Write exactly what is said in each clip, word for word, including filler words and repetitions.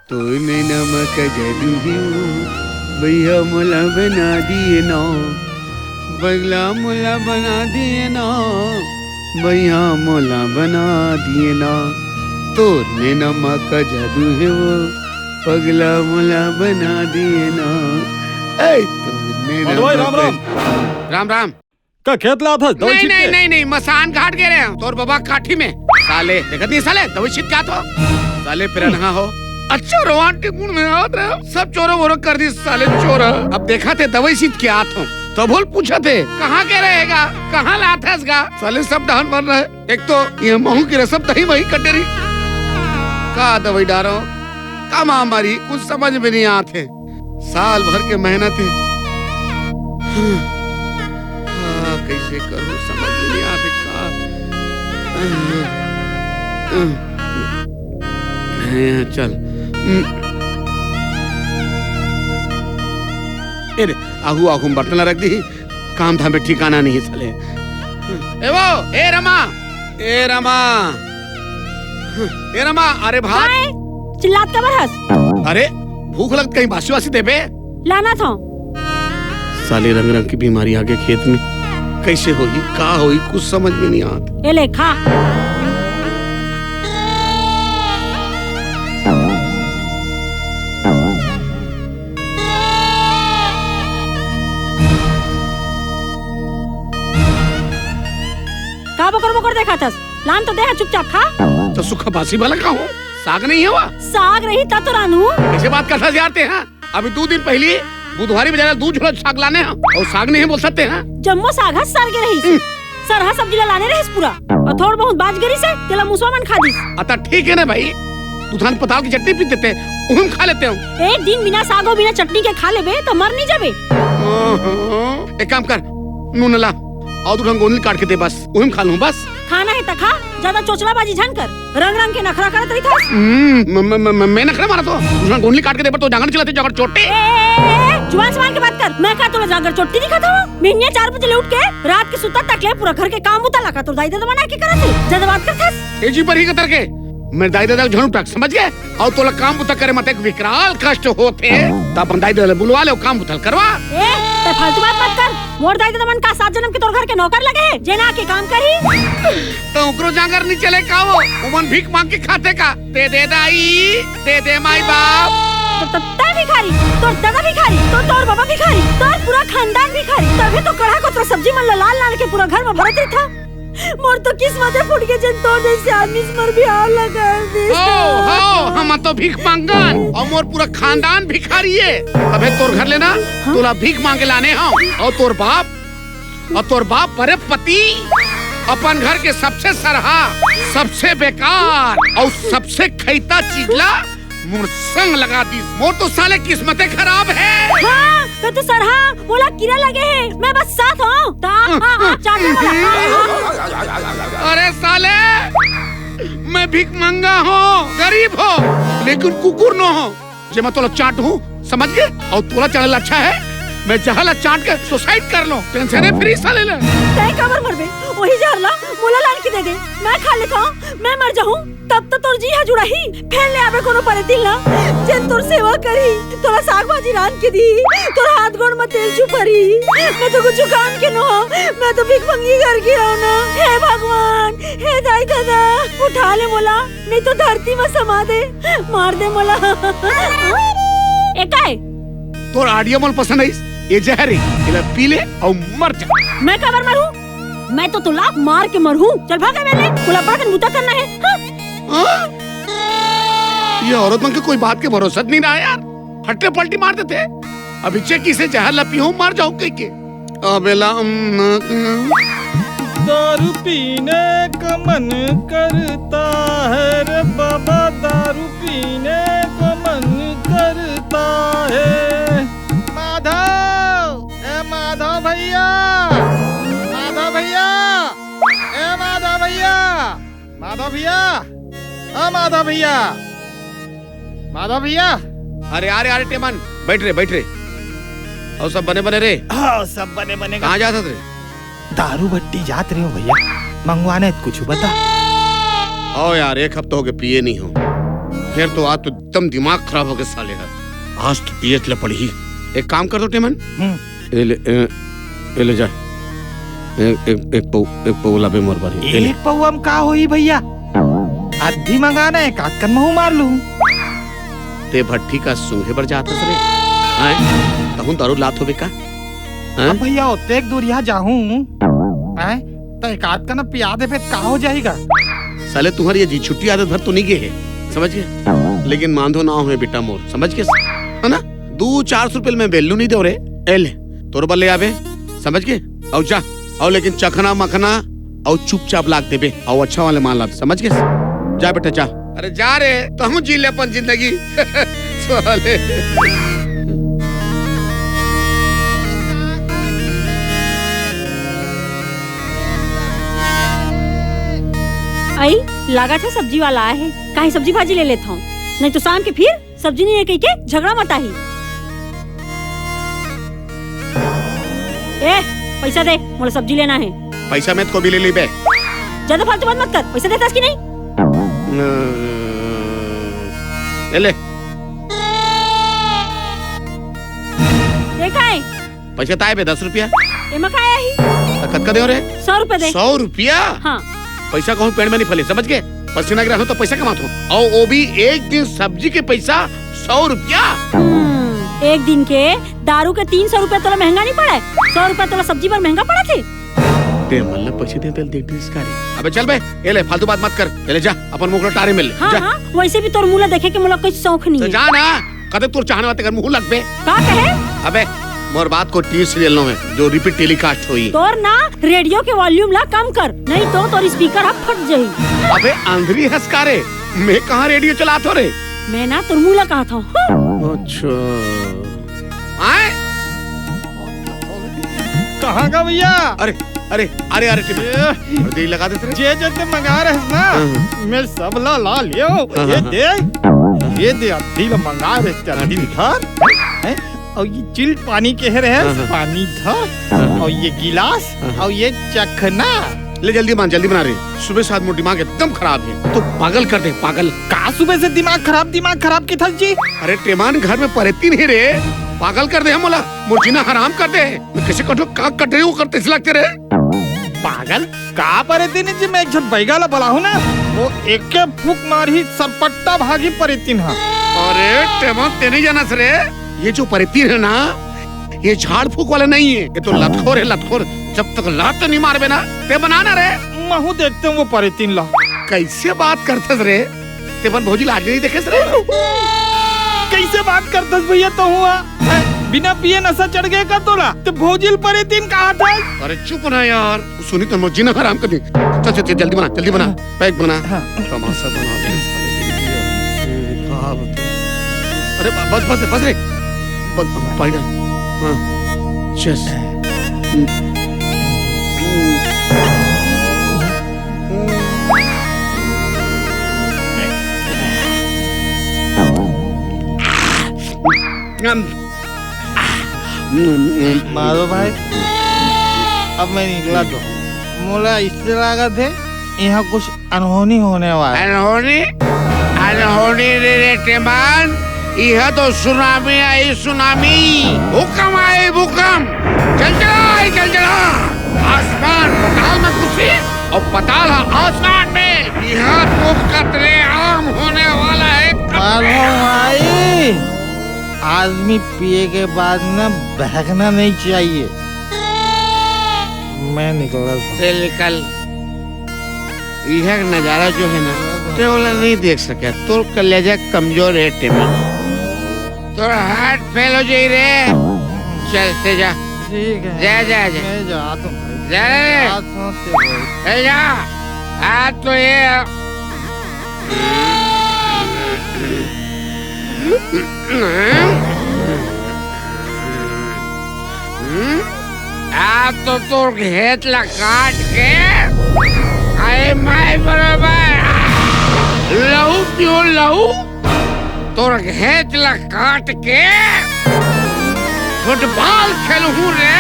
तोर नैना म का जादू हे वो, भैया मोला बना दिए ना, पगला मोला बना दिए ना, भैया मोला बना दिए ना। तोर नैना म का जादू हे वो, पगला मोला बना दिए ना। ऐ तोर नैना म का राम राम। राम राम। का खेत ला आथस दवाई नहीं, छीट नहीं, के? नहीं, नहीं, मसान घाट गे रहे हैं, तोर बबा काठी में। साले, देखत नहीं साले, दवाई छीट के आत हो। साले पिरनहा हो। अच्छा, रोमांटिक मूड में आवत रहे हो। सब चोरो वोरो कर दी साले चोर। अब देखा थे दवाई छीट के आत हो। तो बोल पूछा थे, कहाँ के रहेगा? कहाँ लाथस गा? साले सब डहन मर रहे। एक तो ये महू की रसम दही वही कटेरी। का दवाई डारो? का महामारी? कुछ समझ में नहीं आते। साल भर के मेहनत हे। हाँ, कइसे करूँ, समझ में नहीं आते का। हाँ, चल। ए रे, आहू, आहू म बर्तन ला रख दी। काम धाम में ठिकाना नहीं साले। ए वो, ए रमा, ए रमा, ए रमा, अरे भात। काय? चिल्लात काबर हस? अरे, भूख लगत कहीं बासी वासी देबे? लानत हंव। साले रंग रंग की बीमारी आगे खेत में, कइसे होही, का होही, कुछ समझ में नहीं आत। ए ले, खा। का बकर बकर देखत हस? लान तो दे हा चुपचाप खा। तो सुखा बासी वाला का हो? साग नहीं हे वा? साग रही त तो रानू। कइसे बात करत हस यार ते, हाँ? अभी दू दिन पहिली बुधवारी बजार ले दू झोला साग लाने हंव, अउ साग नहीं हे बोलत हस ते, हाँ? जम्मो साग ह सर गे रहिस। हम्म। सरहा सब्जी ला लाने रहिस पूरा, अउ थोड़ बहुत बाच गे रहिस हे, तेला मुसवा मन खा दिस। अता ठीक हे ना भाई, दू ठन पताल की चटनी पीस देते, उही म खा लेतेंव। एक दिन बिना साग अउ बिना चटनी के खा लेबे त मर नहीं जाबे। ओहो, एक काम कर, नून ला, अउ दू ठन गोंदली काट के दे बस, उही म खा लूँ बस। खाना हे त खा, जादा चोचलाबाजी झन कर। रंग रंग के नखरा करत रहिथस। हम्म, म-, म-, म-, म-, मैं नखरा मारत हंव? तोला गोंदली काट के देबर तो जांगर चिल्लाथे, जांगर चोट्टी। ए, ए, ए, ए, जुबान संभाल के बात कर। मैं का तोला जांगर चोट्टी दिखत हंव? बिहनिया चार बजे ले उठ के रात के सुतत तक ले पूरा घर के काम बुता ला का तोर दाई ददा मन आके करत हे। जादा बात करथस। ए जी पर ही कतर के। मैं दाई ददा के झन उठक, समझ गे? अउ तोला काम बुता करे म अतेक विकराल कष्ट होथे, त अपन दाई ददा ल बुलवा ले, काम बुता ल करवा। ए, तैं फालतू बात मत कर। मोर दाई ददा मन का सात जनम के तोर घर के नौकर लगे हे, जेन आके काम करही? त ओकरो जांगर नहीं चले का वो? ओमन भीख मांग के खाथे का? दे दे दाई, दे दे माई बाप। त, त, तैं भिखारी, तोर ददा भिखारी, तो, तोर बाबा भिखारी, तोर पूरा खानदान भिखारी। तभे तो कढ़ा कोतरा सब्जी मन ला लान लान के पूरा घर म भरत रहिथस। मोर तो किस्मते फूट गे, जेन तोर जइसे आदमी से मोर बिहाव ला कर दिस। हो, हो, हम तो भीख मांगन, अउ मोर पूरा खानदान भिखारी हे। तभे तोर घर ले ना, हाँ? तोला भीख मांगे लाने हंव। अउ तोर बाप, अउ तोर बाप, अरे पति, अपन घर के सबसे सरहा, सबसे बेकार अउ सबसे खइता चीज ला मोर संग लगा दिस। मोर तो साले किस्मते खराब हे। हाँ, त तो सरहा, मोला कीरा लगे हे, मैं बस साथ हंव। ता, हाँ, हाँ, चाटे मोला। अरे साले, मैं भिखमंगा हंव, गरीब हंव, लेकिन कुकुर नो हंव, जे मैं तोला चाटहूं, समझ गे? अउ तोला चाटे ला अच्छा हे, मैं जहर ला चाट के suicide कर लूं, tension free साले ले। तैं काबर मरबे? ओही जहर ला मोला लान के दे दे, मैं खा लेथंव, मैं मर जाहूं। तब तो तोर जी ह जुड़ाही, फेर ले आबे कोनो परेतिन ला, जेन तोर सेवा करही, तोला साग भाजी रांध के दिही, तोर हाथ गोड़ म तेल छुफरही। मैं तो कुछु काम के नो हंव, मैं तो भिखमंगी घर के हंव ना। हे भगवान, हे दाई ददा, उठा ले मोला, नहीं तो धरती म समा दे, मार दे मोला। ए काय? तोर idea मोला पसंद आइस, ये जहर हे, एला पी ले अउ मर जा। मैं काबर मरहूं? मैं तो तोला मार के मरहूं। चल भाग एमे ले, मोला अपन बुता करना हे। हाँ? हाँ? ये औरत मन के कोई बात के भरोसा नहीं रहा यार, फट्टे पलटी मार देथे। अभी चेक इसे जहर ला पीहूं, मर जाहूं कहिके। अबेला, अम, दारू पीने का मन करता है रे बाबा, दारू पीने का मन करता है। माधव, ए माधव भैया, माधव भैया, ए माधव भैया, माधव भैया, ओ माधव भैया, माधव भैया। अरे, अरे, अरे, टेमन, बैठ रे, बैठ रे। अउ सब बने, बने रे? हाँ, सब बने, बने। कहाँ जात हस रे? दारू भट्टी जात रहे हंव भैया, मंगवाने त कुछु बता। हव यार, एक हफ्ता होगे पिए नहीं हंव। फेर तो आज तो एकदम दिमाग खराब हो गे साले हा। आज तो पियत ल पड़ही। एक काम कर तो टेमन। हम्म। ए ले, ए, ए ले जा। ए, एक, एक पौ-, एक पौवा लाबे मोर बर। ए ले। एक पौवा म का होही भइया? अद्धी मंगाना, एक आध कन महूं मार लूं। ते भट्ठी का सूंघे बर जात हस रे? हैं? तहूं दारू लात होबे का? हैं? अब भइया, ओतेक दूरिहा जाहूं, हैं? त एक आध कन पिया देबे त का हो जाही गा? साले, तुंहर ये जी छुट्टी आदत भर तो नइ गे हे, समझ गे? लेकिन मांधो ना होय बेटा मोर, समझ गे? है ना? दू चार सौ रुपये ल मैं value नइ देवं रे। ए ले, तोर बर ले आबे, समझ गे? अउ जा, अउ लेकिन चखना मखना अउ चुपचाप लाके देबे, अउ अच्छा वाले माल लाबे, समझ गे? जा बेटा, जा। अरे जा रे, तहूं जी ले अपन जिंदगी। साले। अई, लागत हे सब्जी वाला आए हे, काहे सब्जी भाजी ले लेथंव, नहीं तो शाम के फिर सब्जी नइ हे कहिके झगड़ा मचाही। ए, पइसा दे, मोला सब्जी लेना हे। पइसा में तो गोभी ले लेबे। जादा फालतू बात मत कर, पइसा देथस कि नहीं? ए ले। ये का हे? पइसा ताय बे, दस रुपया। एमा का आही? त कतका देवं रे? सौ रुपया दे। सौ रुपया? हाँ। पइसा कहूं पेड़ में नइ फले, समझ गे? पसीना गिराथंव त पइसा कमाथंव, अउ वो भी एक दिन सब्जी के पइसा सौ रुपया। हम्म, एक दिन के दारू के तीन सौ रुपया तोला महंगा नइ पड़े? सौ रुपया तोला सब्जी बर महंगा पड़त हे? ते मन ला पइसा दे, तेल देख दिस का रे? अबे चल बे, ए ले, फालतू बात मत कर। ए ले जा, अपन मुंह ला टारे मिल ले। हाँ, जा। हाँ, वइसे भी तोर मुंह ला देखे के मोला कोई शौक नइ हे। जा ना। कदे तोर चाहने वाले कर मुंह लगबे। का कहे? अबे, मोर बात को टीवी सीरियल में जो repeat telecast होही। तोर ना रेडियो के volume ला कम कर, नहीं तो तोर speaker ह फट जाही। अबे, अंधरी हस का रे? मैं कहाँ रेडियो चलाथंव रे? मैं ना तोर मुंह ला कहत हंव। हाँ। अच्छा। आए? कहाँ का भइया? अरे, अरे, अरे, अरे, टिफिन। ए। अरे, दे लगा देते रे। जे जे ते मंगा रहे ना, हाँ, हाँ। मैं सब ला, ला लियो। हाँ, ये हाँ, दे, हाँ। ये दे, अद्धी ला मंगा रहे, अद्धी हाँ, ठीक। धर। हैं? अउ ये chilled पानी कहे रहे, हाँ, हाँ। पानी धर। हाँ, हाँ। अउ ये गिलास, हाँ, हाँ। अउ ये चखना। ले जल्दी बना, जल्दी बना रे। सुबह से आज मोर दिमाग एकदम खराब हे। तो पागल कर दे, पागल। का सुबह से दिमाग खराब, दिमाग खराब कथस जी? अरे टेमान, घर में परेतीन हे रे, पागल कर दे हे मोला, मोर जीना हराम कर दे हे। मैं कइसे कटहूं, का कटहूं, वो करते से लगते रे। पागल? का परेतीन जी? मैं एक झन बैगा ला बलाहूं ना, वो एके फूंक मारही, सरपट्टा भागही परेतीन ह। अरे टेमान, ते नइ जानस रे, ये जो परेतीन हे ना, ये झाड़ फूंक वाला नइ हे, ये तो लतखोर हे, लतखोर। जब तक लात नइ मारबे ना, ते बना ना रे। महूं देखतेंव वो परेतीन ला। कइसे बात करथस रे? ते अपन भौजी ला आज नइ देखेस रे? कइसे बात करथस भइया तहूं हा? बिना पिए नशा चढ़ गे का तोला? ते भौजी ल परेतीन कहत हस? अरे चुप ना यार, सुनही त मोर जीना हराम कर दिही। चल, चल, चल, जल्दी बना, जल्दी बना, हाँ। Pack बना। हाँ। तमाशा बना दे साले। हाँ, बता। अरे ब-, बस, बस, बस रे। बस, पानी डाल। हाँ। Cheers। माधो भाई, अब मैं निकलत हंव। मोला अइसे लागत हे, इहाँ कुछ अनहोनी होने वाला हे। अनहोनी? अनहोनी रे, रे टेमान, इहाँ तो सुनामी आही, सुनामी। भूकंप आही, भूकंप। चल चला आही, चल चला। आसमान पताल में घुसही अउ पताल ह आसमान में। इहाँ तो कतलेआम होने वाला हे। माधो भाई, आदमी पिए के बाद ना बहकना नहीं चाहिए। मैं निकलत हंव। चल निकल। इहाँ के नजारा जो हे ना, ते ओला नइ देख सकय। तोर कलेजा कमजोर हे टेमन। तोर heart fail हो जाही रे। चल, ते जा। ठीक हे। जा, जा, जा। मैं जात हंव भाई। जा रे। जात हंव ते भाई। चल जा। आज तो ये आज तो तोर घेंच ला काट के अई माई बरोबर लहू पीहूं लहू, तोर घेंच ला काट के फुटबॉल खेलहूं रे,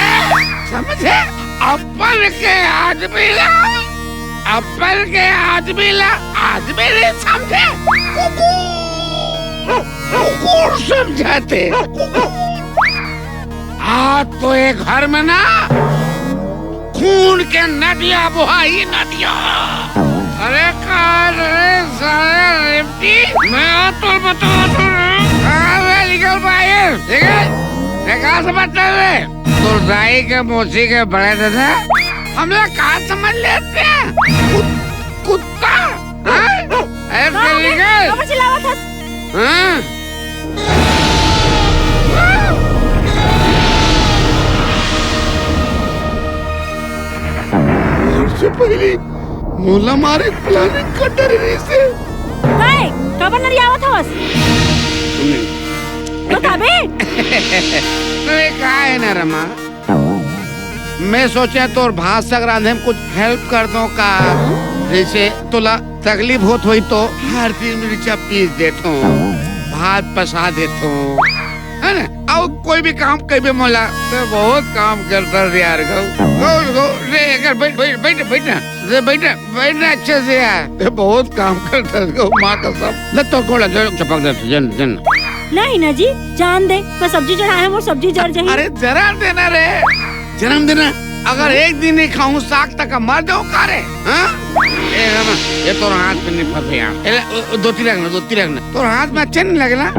समझे? अपन के आदमी ला, अपन के आदमी ला आदमी नहीं समझे। कुकू। कुकुर समझाते। आज तो ये घर में ना खून के नदियां बहाही, नदियां। अरे कहाँ रे सारे रेवती? मैं तो बता दूँ। कहाँ से निकल पाए? ठीक है? मैं कहाँ से बता रहे? तोर दाई के मौसी के बड़े दादा हमला का समझ लेते हैं? कुत-, कुत्ता? हाँ? अरे हाँ, चल अबे, निकल। काबर चिल्लावत हस? हाँ? मरे से पहले मोला मारे के planning कर डरे रहिसे। काय? काबर नरियावत हवस? बताबे? अरे का हे ना रमा, मैं सोचेंव तोर भात साग रांधे में कुछ help कर दों का, जैसे तोला तकलीफ होत होही तो हरदी मिर्चा पीस देथों, भात पसा देथों, है ना? अउ कोई भी काम कहिबे मोला, तैं बहुत काम करथस यार। गऊ, गऊ, गऊ, रे, एकर बैठ, बैठ, बैठ, बैठ ना, रे, बैठ ना, बैठ ना अच्छे से यार, तैं बहुत काम करथस गऊ, माँ कसम। ले तोर गोड़ ल चपक देथों, जन, जन। नहीं ना जी, जान दे, मैं सब्जी जराए हंव, मोर सब्जी जर जाही। अरे जरा देना रे, जरा देना। अगर एक दिन नहीं खाऊं साग तक मर जाऊं का रे? हाँ? ए रामा, ये तोर हाथ में नहीं फंसे यार। ए ले, ओ, ओ, धोती रखना, धोती रखना। तोर हाथ में अच्छा नहीं लगे ना?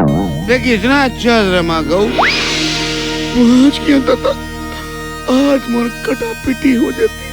देखिए, इतना अच्छा है रमा गऊ। आज के अंदर तो, आज मोर कटा पिटी हो जाती।